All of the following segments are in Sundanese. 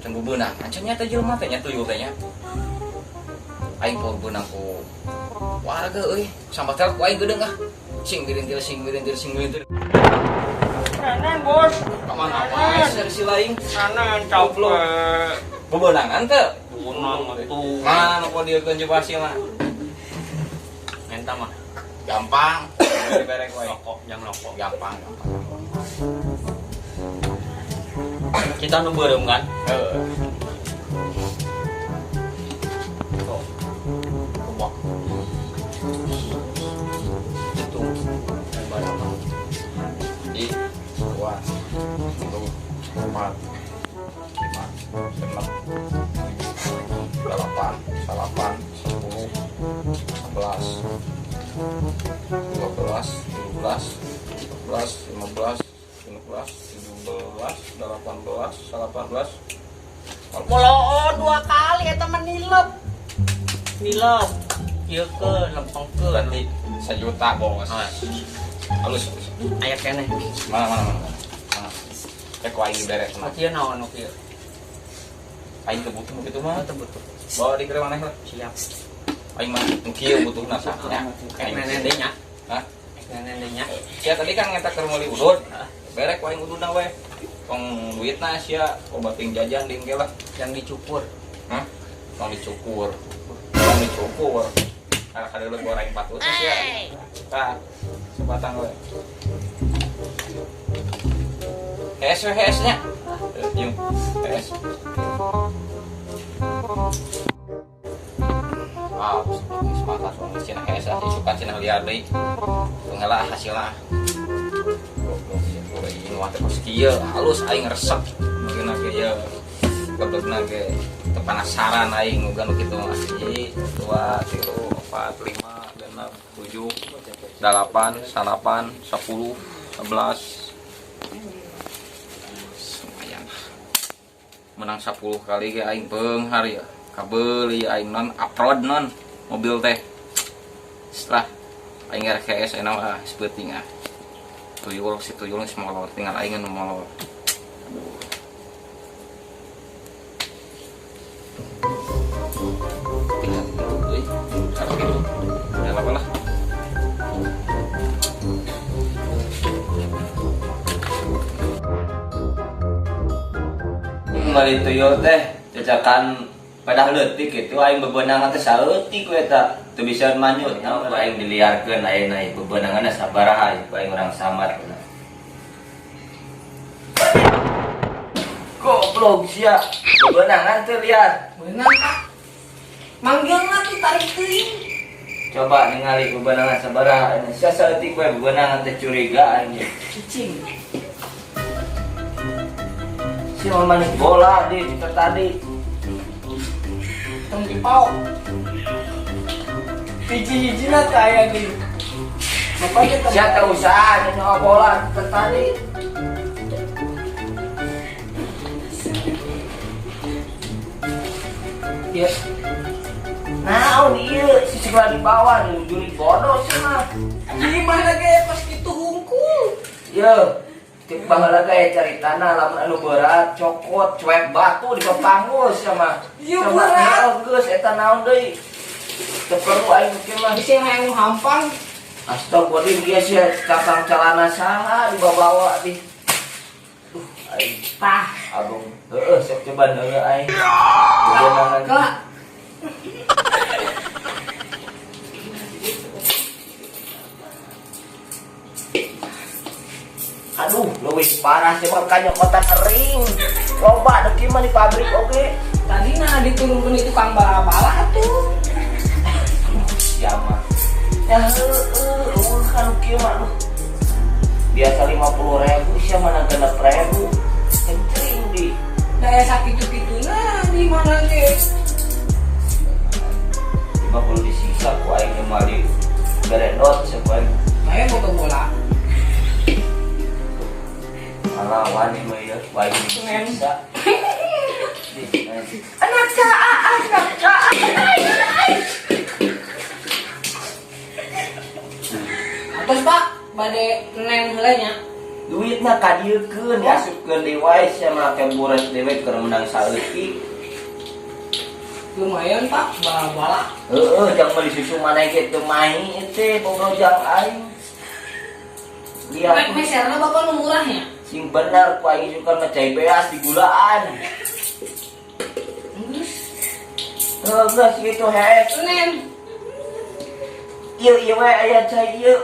Can bebeunang. Ancan nya teh jelema teh nya tuyul teh nya. Aing poho beunang ku warga euy. Sambat teh ku aing geudeung ah. Sing mirintil sing mirintil sing mirintil. Nanan bos. Kamana wae dari si laing? Nanan capek. Bebeunangan teu? Beunang atuh. Mana nu dieukeun jeung hasilna? Menta mah. Gampang. Diberek wae. Rokok, jangan rokok. Gampang, gampang. Kita nu beureum kan? Heeh. Tuh. Kebak. Itu. Berapa? Di 2 3 4 5 6 7 8 9 10 11 12 13 14 15 16 17 18 19. Boloo dua kali eta mah nilep. Nilep. Ieu ke lempengkeun. Berarti 1 juta bos. Ah. Halus, halus. Aya keneh. Mana mana mana mana. Rek ku aing dibere mah. Ieu naon nu kieu? Aing teu butuh kitu mah. Oh, teu butuh. Bawa di maneh lah. Siap. Aing mah nu kieu butuhna saknya. Ek nenen deui nya. Hah? Ek nenen deui nya. Sia tadi kan ngeta keur meuli udud. Berek ku aing ududna we. Tong duitna sia obat ting jajan di engke lah. Yang dicukur. Hah? Tong dicukur. Tong dicukur. Karena kadeuleu goreng patut sia. Tah, sebatang we. HS we HS nya. Yung HS. Wow, semangat soalnya cenah HS ah, isukan cenah liar deui. Tunggu hasilna. Goblok sih, euy, nu teh kos kieu, halus aing resep. Mungkin ge ieu goblokna ge teu penasaran aing muga nu kitu mah. 1, 2, 3, 4, 5, 6, 7, 8, 9, 10, 11. Lumayan. Menang 10 kali ge aing beunghar ya. Kabeuli aing non upload non mobil teh. Setelah aing RKS enak ah sepeuting ah. Tuyul si tuyul geus molor tinggal aing nu molor. Aduh. Tinggal euy, karep gitu. Ya apa lah. Kembali tuyul teh cacakan pada leutik gitu aing bebenangan teh saeutik we eta teu bisa manyut nah ku aing diliarkeun ayeuna ieu bebenanganna sabaraha ieu ku aing urang samar. Goblok sia bebenangan teu liar. Beunang Pak. Manggilna tuh tarik teuing. Coba ningali bebenangan sabaraha ayeuna sia saeutik we bebenangan teh curiga aing. Cicing. Si mama nih bola di kita tadi. Tong dipau. Hiji-hijina teh aya di. Bapak kita Sia teh usaha nyawa bola kita tadi. Iya. Naon ieu si sekolah di bawah nih juri bodoh sih mah. Gimana ge pas kitu hungkul. Ye, tip baheula ge cari tanah lamun anu berat cokot cuek batu di panggul sama. Ieu Sama berat. Geus eta naon deui. Teu perlu aing kieu mah. Bisi hayang hampang. Astagfirullahaladzim, dia sih cakang celana saha dibawa-bawa di. Duh, aing. Tah. Abang, heeh, sok coba heula aing. Bebenangan. Kak. Aduh, leuwih parah sih mah kanyokotan ering. Loba deuki mah di pabrik oge. Tadi nah diturunkeun itu tukang bala-bala tuh. Sia mah. Ya heueuh, eueuh kan kieu mah aduh. Biasa 50.000 sia mah 6.000. Kencring di. Da aya sakitu-kituna di mana ge? 50 disiksa ku aing ge mah di beredot sia ku aing. Aya foto bola. Lawan nih mah ya, ku aing disiksa. Anak saa, anak saa. Terus Pak, bade neng heula nya. Duitna kadieukeun diasupkeun deui wae sia make buret dewek keur menang saeutik. Lumayan Pak, bala-bala. Heeh, jang meuli susu maneh ge teu mahi teh bogo jang aing. Lihat Rek meserna Bapak nu murahnya. Sing bener ku aing suka mah cai beas di gulaan. Geus. Heuh, geus kitu hees. Senin. Ieu ieu we aya cai ieu.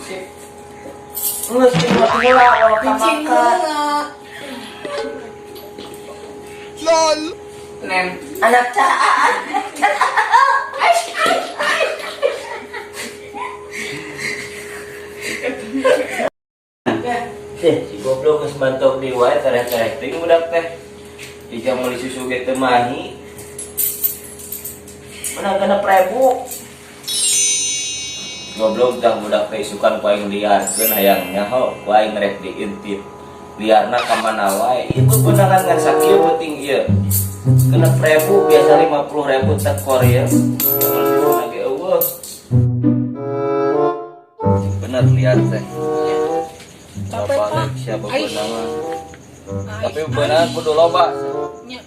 Sip. Geus kitu mah heula ulah Cing kamakan. heula. LOL. Nen. Anak caan. Aish, aish, aish. Teh, si goblok geus mantok di wae tereh-tereh teuing budak teh. Dijang meuli susu ge teu mahi. Menang 6.000. Goblok dah budak teh isukan ku aing liarkeun hayang nyaho ku aing rek diintip. Liarna ka mana wae. Ieu bebenangan ngan sakieu penting ieu. 6.000 biasa 50.000 tekor ieu. Lagi eueuh. Bener liar teh. Capek, Pak. Siapa Aish. bebenangan. Tapi bebenangan kudu loba. Nya.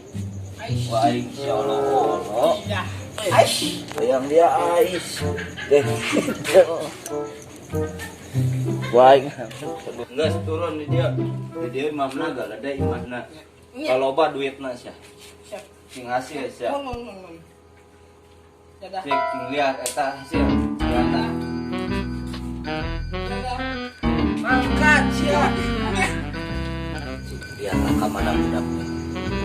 Aish. Wah aing insyaallah ono. Ya. Aish. Hayang dia ais. Deh. Wah aing. Geus turun di dia. Di dia imamna galede imahna. Nya. Loba duitna sia. Siap. Sing hasil sia. Mun mun mun mun. Dadah. Cek sing lihat eta hasil. Ternyata. Dadah. Angkat sia. Lihat lah ka mana budak teh.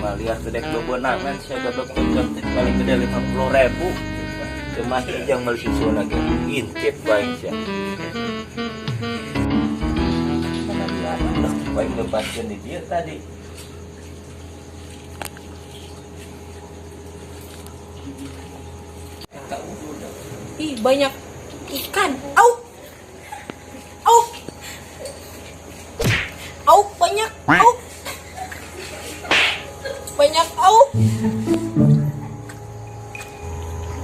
Mah liar teh dek bebenangan sia goblok teh paling gede 50.000. Teu mah jang meuli susu lagi. Intip bae sia. Mana liar budak bae ngebaskeun di dieu tadi. Ih, banyak ikan. Au. Au. Au, banyak. Au. Banyak au.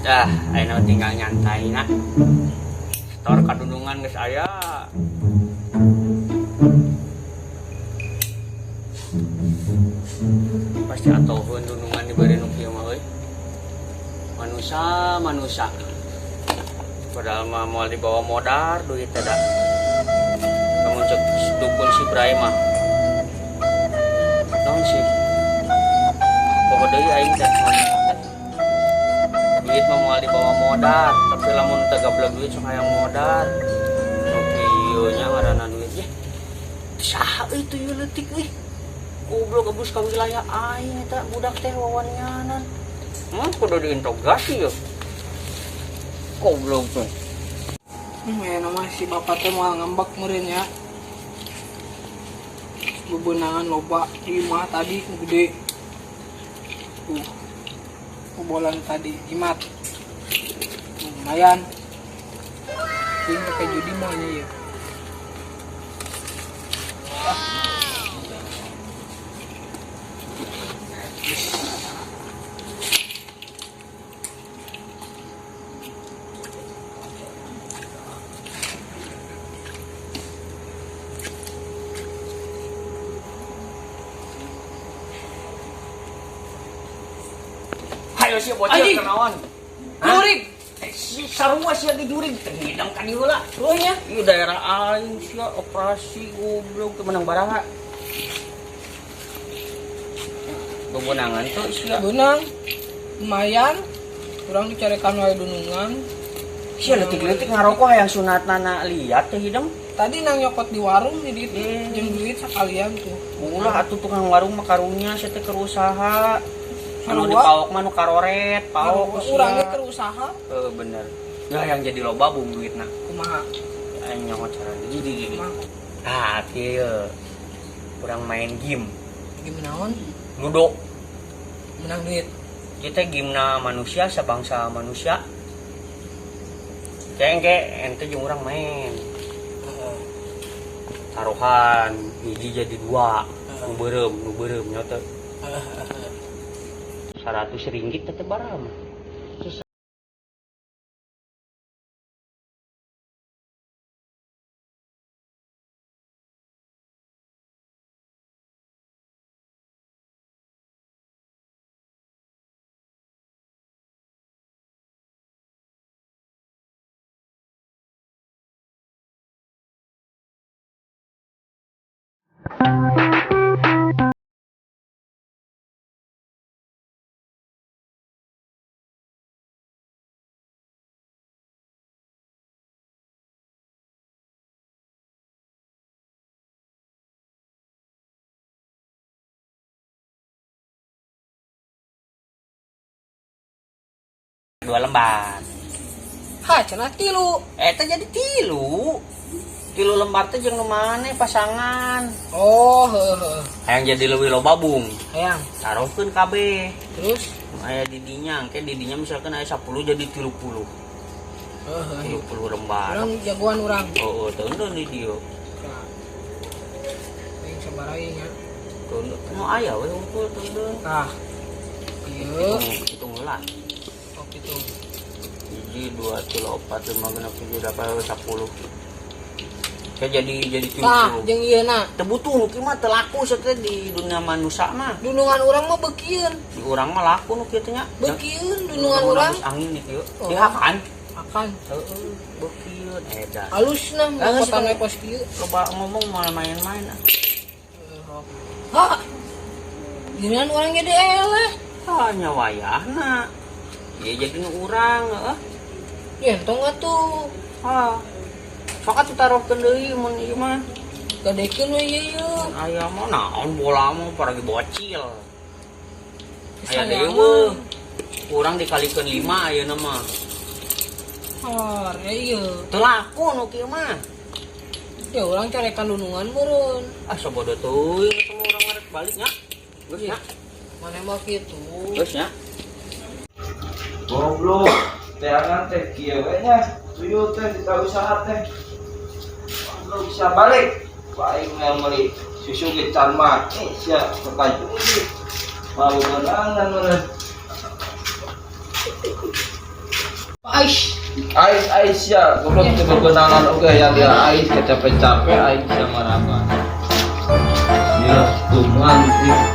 Dah, ayeuna tinggal nyantai na. Setor kadundungan geus aya. Pasti atoheun dundungan dibere nu kieu mah euy. Manusa, manusa. Padahal mah moal dibawa modar duit teh da. Lamun cek dukun si Bray mah. Naon sih? Poho deui aing teh. Duit mah moal dibawa modar, tapi lamun teu gablek duit sok hayang modar. Nu kieu nya ngaranna duit ye. Saha euy teu ieu leutik euy. Goblok abus ka wilayah aing eta budak teh wawanyanan. Kudu diinterogasi ya. Goblok tuh. Ya nama si bapak teh moal ngambek meureun ya. Bebenangan loba di imah tadi gede. Tuh. Bobolan tadi jimat. Lumayan. Ini pakai judi maunya ya. Hayo sia bocil Anjing. kenaon. Jurig. Si sarua sia di jurig teh ngidam ka dieu heula. Oh nya. Ieu daerah aing sia operasi goblok teu menang baraha. Bebenangan tuh sia. Benang. Lumayan. Kurang dicarekan wae dunungan. Sia leutik-leutik ngarokok hayang sunatna liat teh hidung. Tadi nang nyokot di warung jadi itu jeung duit sekalian tuh. Ulah atuh tukang warung mah karunya sia teh keur usaha. Anu Sarua. di paok mah nu karoret, paok sia. Urang ge keur usaha. Heeh bener. Ya yang jadi loba bung duitna. Kumaha? Aing nyaho cara jadi gini. Kumaha? Ah, kieu. Urang main game. Game naon? Ludo. Menang duit. Kita gamena manusia sebangsa manusia. Cengke ente jeung urang main. Taruhan hiji jadi dua. Nu beureum nya teh. 100 ringgit tetep barang. Terus Dua lembar. Ha, cenah tilu. Eta jadi tilu. Tilu lembar teh jeung nu maneh pasangan. Oh, heuh heuh. Hayang jadi leuwih loba, Bung. Hayang. Taruhkeun kabeh. Terus. Aya di dinya, engke di dinya misalkan aya 10 jadi 30. Heuh heuh. 30 lembar. Urang jagoan urang. Oh, teundun di dieu. Nah. Aing sabaraha ieu nya? Teundun. Nu aya we unggul teundun. Tah. Ieu. Hitung, hitung heula. Oh, kitu. 1, 2, 3, 4, 5, 6, 7, 8, 10. Kayak jadi Tah, 30. jeung ieu na. Teu butuh nu kieu mah, teu laku sateh di dunia manusia mah. Dunungan urang mah beukieun. Di urang mah laku nu kieu teh nya. Beukieun dunungan urang. Angin nih kieu. Oh. Dihakan. Akan. Heeh, beukieun edan. Halus nah, Ah, geus, kota kos kieu. Loba ngomong malah main-main ah. Ha. Giliran urang jadi eleh. Hanya wayahna. Ya jadi nu urang heeh. Ya entong atuh. Ha. Sok atuh taruhkeun deui mun ieu mah. Gadekeun we ieu ieu. Aya mah naon bola mah paragi bocil. Aya deui Sayang. we. Kurang dikalikeun 5 ayeuna mah. Har, ya ieu. Teu laku nu kieu mah. Ya urang carekan dunungan meureun. Ah, sabodo teuing ketemu urang ngarek balik nya. Geus nya. Maneh mah kitu. Geus nya. Goblok, teangan teh kieu we nya. Tuyul teh kita usaha teh. Goblok bisa balik. Ku aing mah meuli susu ge can make sia ke judi. Mau menangan meureun. Aish. Ais ais sia, goblok teu bebenangan oge yang dia ais capek-capek aing sia marapa. Ya, tuman ih.